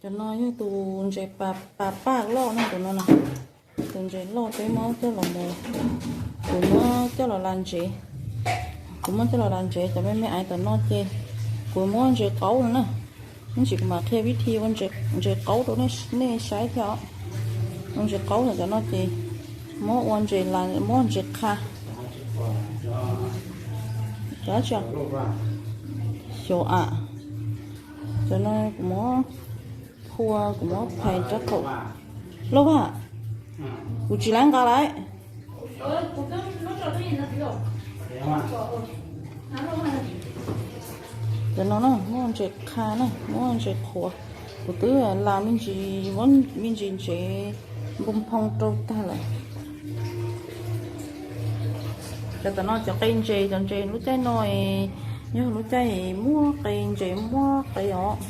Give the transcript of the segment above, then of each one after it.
Cov no yog tus ntses pas paj loj na, tus no na. Tus ntses loj peb muab coj los mus, kuv muab coj los las ntsev. Kuv muab coj los las ntsev cov me me aiv tom no ces kuv muab ntses qaub no na. Ib ntsis kuv mam qhia vib thi ua ntses qaub rau nej saib thiab os. Ua ntses qaub no cov no ces muab ua ntses las, muab ntses qha. Cov tsi xyov am, cov no kuv muab phua, kuv muab phais rab qau. Lauj Vaj, kuv tsis laib nqa lawm. Cov no na muab ntses qha na, muab ntses qhuav. Kuv twb las me ntsis, muab me ntsis ntsev npoo phoo rau tag lawm. Cov tom no cov qe ntses, cov ntses lub caij no yog lub caij muaj qe ntses muaj qe os.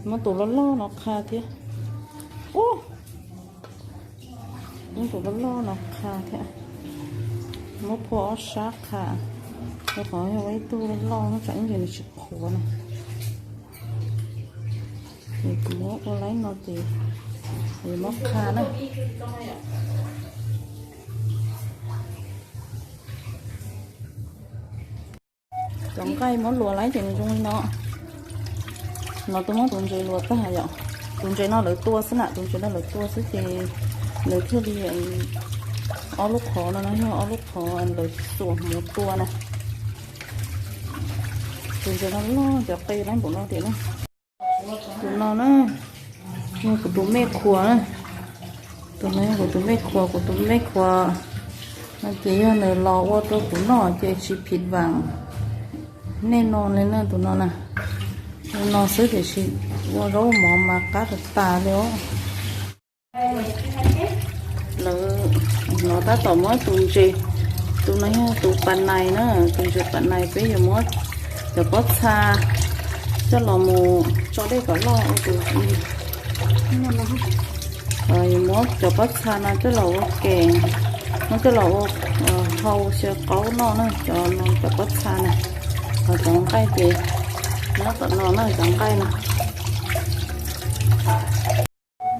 Muab tus loj loj no qha thiab. Ub, muab tus loj loj no qha thiab. Muab phua ob sab qha, rau qhov yog ib tug loj loj no tsam ib ntsis nws tsis qhuav na. Ces kuv muab ua laib no ces kuv muab qha na. Cov nqaij muab luas laib ces nws zoo li no. No twb muab tus ntses luas tag yom. Tus ntses no lawv tua xwb na, tus ntses no lawv tua xwb ces lawv thiaj li ob lub qhov no no yog ob lub qhov lawv xuas hmuv tua na. Tus ntses no loj, cov qe laib npaum no tiag na. Tus no na, yog kuv tus mej qhuas na. Tus no yog kuv tus mej qhuas, kuv tus mej qhuas no ces yog nws los ua rau kuv noj ces tsis phim vaam nej no li na tus no na. Tus no xwb tiam sis ua zaub mov mas qab tas tas li os. Lawv no tab tom muab tus ntses, tus no yog tus pas nais na, tus ntses pas nais peb yuav muab cov pob txha coj los mus tso dej kom loj ua tus, yuav muab cov pob txha no coj los ua kem, muab coj los ua hau xyaw qaub noj na, cov no cov pob txha na. Ho cov nqaij ces nyob tom no na, cov nqaij no.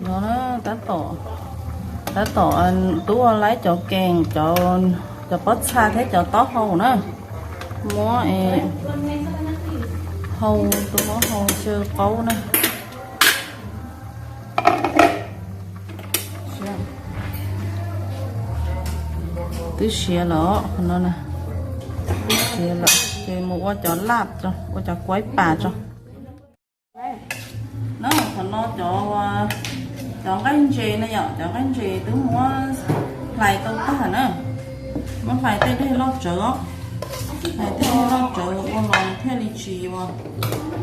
No tab tom, tab tom tub ua laib cov kees, cov pob txha thiab cov taub hau na. Muab hau, tus muab hau xyaw qaub na. Twb siav lawm qhov no, twb siav lawm ces mus ua cov laj tso, ua cov kuaib pas tso. Na, qhov no cov, cov nqaij ntses na yom, cov nqaij ntses twb muab hlais tau tag na. Muab hlais tej dej loj tsawv os, hlais tej dej loj tsawv ua los thiaj li tsis,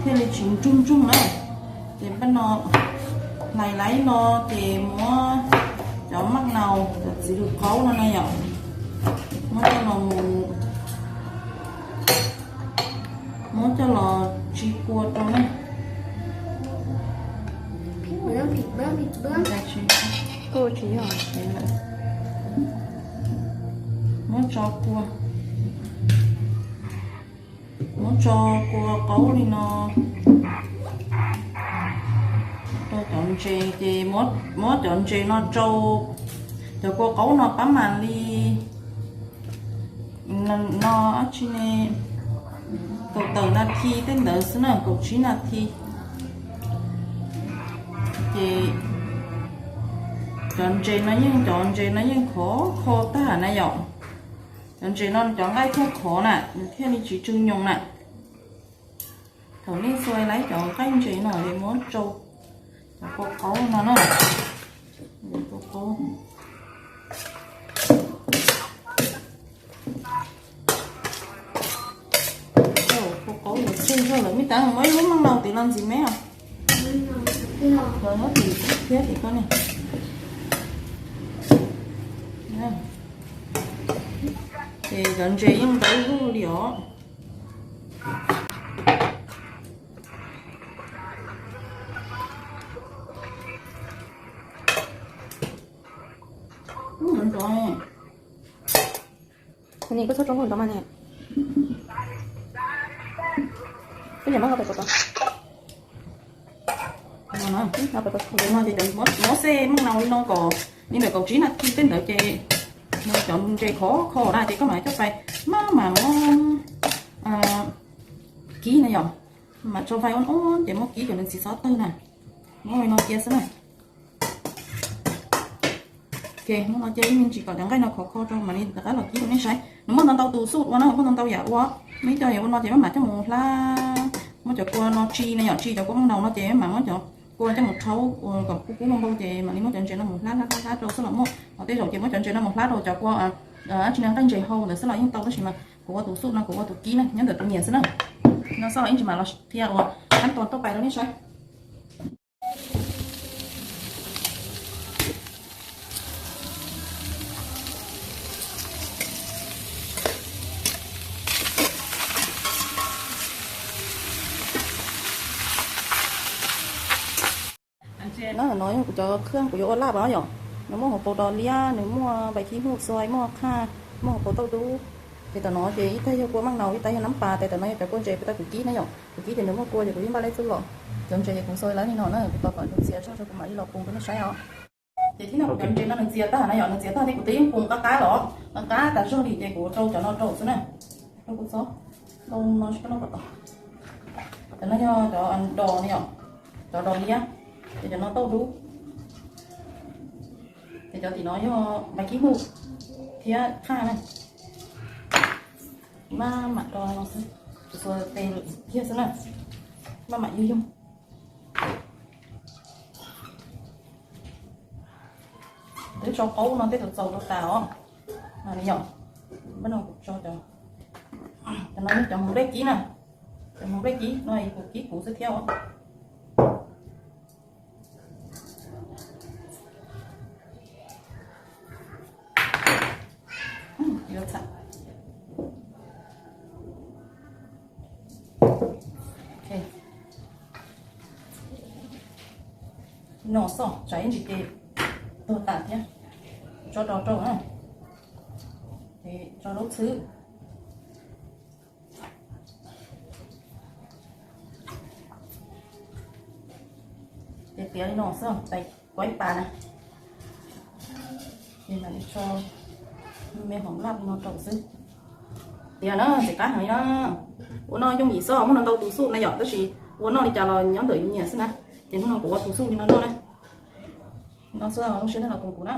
thiaj li tsis nrug nrug na. Ces pab no hlais laib no ces muab cov maj naus, cov txiv lws qaub no na yom, muab coj los mus, muab coj los tsis kua rau na. Muab tso kua, muab tso kua qaub li no rau cov ntses ces muab cov ntses no rau cov kua qaub no pab mam li no dab tsi ne, kaum tawm nas this tej ntawd xwb na, kaum tsib nas this. Ces cov ntses no yeej, cov ntses no yeej khov kho tag na yom. Cov ntses no cov nqaij thiaj khov na, nws thiaj li tsis tsw nyoos na. Thaum nej xuas laib cov nqaij ntses no es muab tsau cov kua qaub no na. Kua qaub, kua qaub yuav txhij zog lawm, me tab muab ib lub maj naus tim los ntxiv me os. Los nyob tim thiab tim koj ne. Ces cov ntses yeej ntawv zuj li os. Ub, nrov nrov ne. Ua ne koj txhob rau hauv nrov mas ne. Peb niam muab no ces cov mov xej meej no li no kom li ntawm kaum tsib nas this tej ntawd ces nws cov ntses khov kho na ces koj mam coj fais maj mam muab kib na yom, mam tso fais ua ua ces muab kib kom nws txiv xob tawg na. Muab li no cia xwb na. Ok, muab no cia ib me ntsis kom cov nqaij no khov kho rau mam li rov qab los kib rau nej saib. Nws muaj ntau ntau tus xuj ua na, muaj ntau ntau yam ua. Muaj ib co yam ua no ces maj mam coj mus hlab, muab cov kua no tsi na yom, tsi cov kua meej no no ces maj mam muab cov kua coj mus rhaub ua kom kub kub npau npau ces mam li muab cov ntses no mus hlab hlab hlab hlab rau xwb los muaj. Ho tej zaum ces muab cov ntses no mus hlab rau cov kua dab tsi na, nqaij ntses hau ntawd xwb los yeej tau tab sis mas kuv ua tus xuj no kuv ua tus kib na, nyob ntawm tus nyiam xwb na. No xwb los ib ntsis mam los qhia ua khab toj toj pais rau nej saib. No yog kuv cov khab kuv yuav ua laj no yom. Nws muaj hauv paus dos liab, nws muaj npais khib hwj xuaij, muaj qhaj, muaj hauv paus tauj dub. Ces tam no ces ib tag yog kua meej no, ib tag yog nab pas, ces tam no yog cov kua ntses kuv tau kuv kib na yom. Kuv kib ces nws muaj kua ces kuv yeej npaj lej txuj los. Cov ntses ces kuv xuaij lawv li no na, kuv tos kom nws txias tag rau kuv mam li los pum rau nej saib os. Ces thib no kuv cov ntses no nws txias tag na yom, nws txias tag ces kuv twb yeej pum qab qab los, qab qab tas zog li ces kuv rau cov no rau xwb na. Rau kuv txob, rau no tsis pab no kom tau. Cov no yog cov dos na yom, cov dos liab, ces cov no tauj dub. Ces cov tim no yog npais khib hwj thiab qhaj na. Maj mam do no xwb, kuv xuas tes kiag xwb na, maj mam yug yug. Twb tso qaub no tej tus txaus rau tas os. Yom, npaj no kuv tso cov, cov no yog cov hmoov dej kib na, cov hmoov dej kib no kuv kib kuv xwb thiab os. Yuav txham. Ok. No xwb, tsam ib ntsis ces tuag tas thiab. Tso rau rau na. Ces tso lub txhwb. Ces tiav li no xwb, tais kuaib pas na. Ces mam li tso me hom laj li no rau xwb. Tiav na, txiv qab heev li na. Ua noj yooj yim xwb, muaj ntau tus xuj na yom, tab sis ua noj li cas los nyob ntawm yus nyiam xwb na. Ces hnub no kuv ua tus xuj li no noj na. No xwb, zoo siab nej los koom kuv na.